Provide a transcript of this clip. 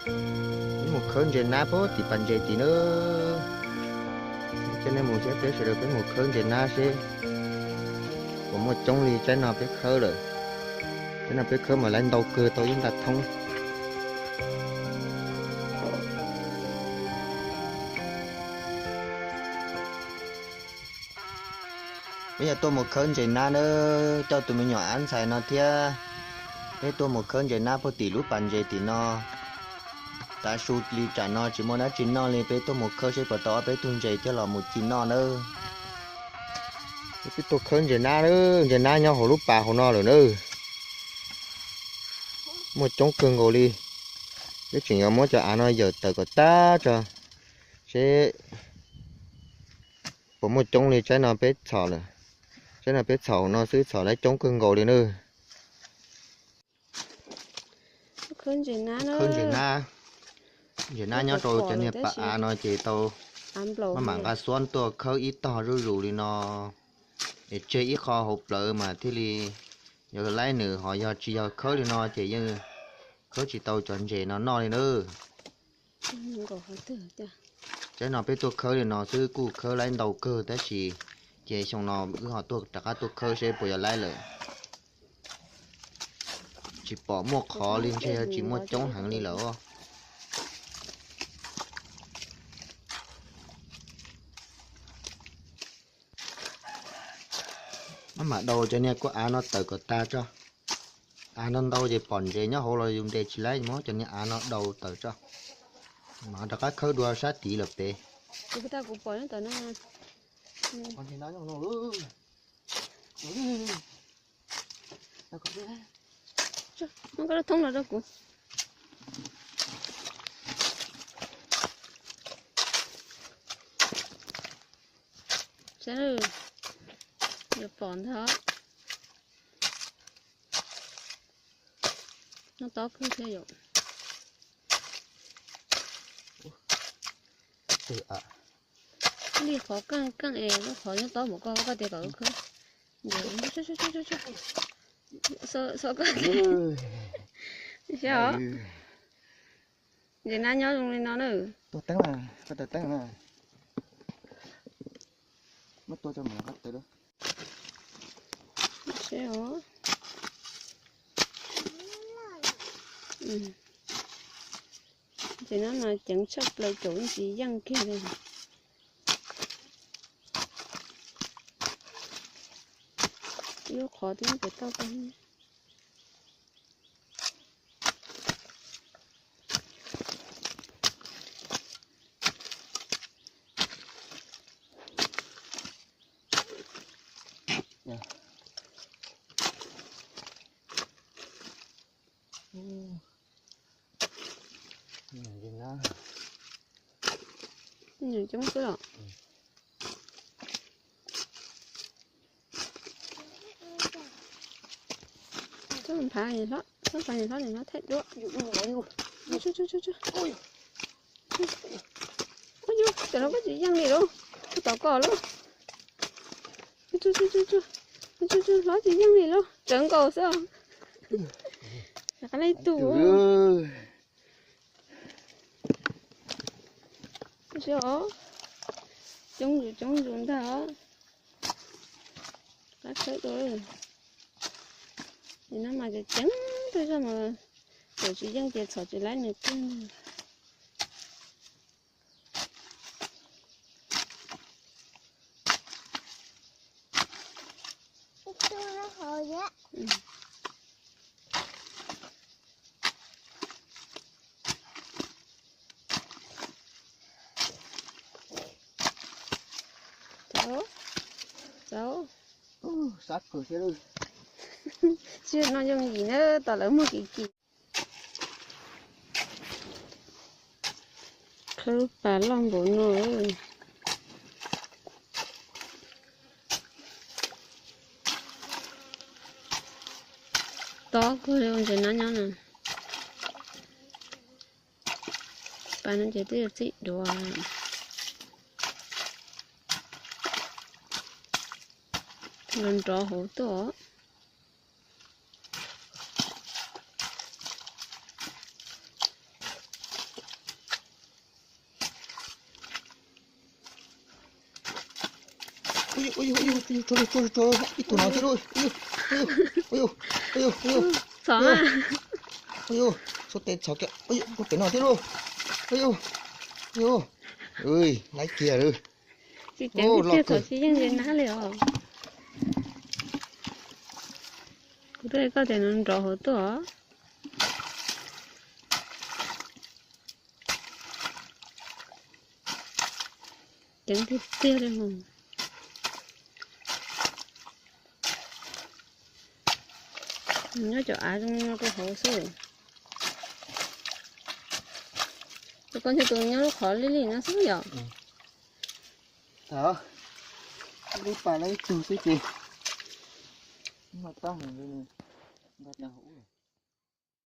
Peb mus khawb ntses nab puag tim pas ntses tim na. Coj nej mus thiab peb sawv daws peb mus khawb ntses nab seb puas muaj coob li tsaib no peb khawb lawm. Tsaib no peb khawb mas lawv ntau kawg tau ib nta thoob. Peb yog tuaj mus khawb ntses nab na, coj tus me nyuam av ntxhais no thiab. Peb tuaj mus khawb ntses nab puag tim lub pas ntses tim no. Tav su li tsam no tsis muaj dab tsi noj li, peb tuaj mus khawb seb puas tau ob peb tug ntses coj los mus ci noj nawb. Peb tuaj khawb ntses nab, ntses nab nyob hauv lub pas hauv no lawm na. Muaj coob kawg nkaus li. Peb tseem yuav muab cov av no yawm tawm kom tag tso seb puas muaj coob li tsaib no peb txhom lawm. Tsaib no peb txhom hauv no xwb txhom lawv coob kawg nkaus li na. Khawb ntses nab, ntses nab nyob rau cov niag pas av no ces tau maj mam nqa xuab tuaj khawb ib tog zuj zus li no es tseg ib qho hauv plawv mas thiaj li yog laib nws, ho yog tsis yog khawb li no ces yeej khawb tsis tau cov ntses no noj li na. Tsaib no peb tuaj khawb li no xwb kuj khawb laib ntau kawg tab sis ces xyoo no wb ho tuaj rov qab tuaj khawb seb puas yog laib lawm. Tsis pom muaj qhov li, ntshe yog tsis muaj coob heev li lawm. Maj mam daus cov niag kuab av no tawm kom tag tso. Av no ntau ces pom ntses nyob hauv los yus ntes tsis laib, muab cov niag av no daus tawm tso. Mam rov qab khawb dua sab tid lawm pem. Muab koj lub thoob los rau kuv. Saib, yuav pom ntag. Noj tob kawg thiab yom. Li qhov keej keej es lub qhov nyob tob npaum koj, koj tias kom khawb. Xo koj, ntses nab nyob zoo li no na. Ntses nab mas ceev tshaj plaws, caum ntsis yeej kiag li. Ib lub qhov twb pem tauj koj. Coob xwb los. Txhob phav, txhob phav, txhob thaij duab. Ua yus, tam no koj tsis yeej li lauj, koj tom koj lauj. Hlob tsis yeej li lauj, tsawv nkaus xwb. Rov qab ib tug. Coob zus coob zus ntag. Qab khawb dua. Nim no mas ceev ceev, tej zaug mas txawm tsis yeej ces txhom tsis laib nws kiag. Tsis no yooj yim na, tom lawv muag kim kim. Khawb pas loj npaum no. Tob kawg li ntses nab nyob no. Pas no ces twb yuav txim dua. Nrov nrov hauv tuaj. Ib tug no thiab lauj. Txhom, txhom tes txhom kiag. Ub, pem no thiab lauj. Ub, laib kiag lawm. Tsis ceev tiag, txhom tsis yeej ze nab li os. Kuv twb hais koj tias nws nrov hauv tuaj os. Ceev tiag tiag li os. Nyob cov av zoo no rau hauv xwb. Tus koj ntshe tus nyob lub qhov lij lij no xwb yom. Lub pas lawv ib tug xwb ces no tab nqa hauv.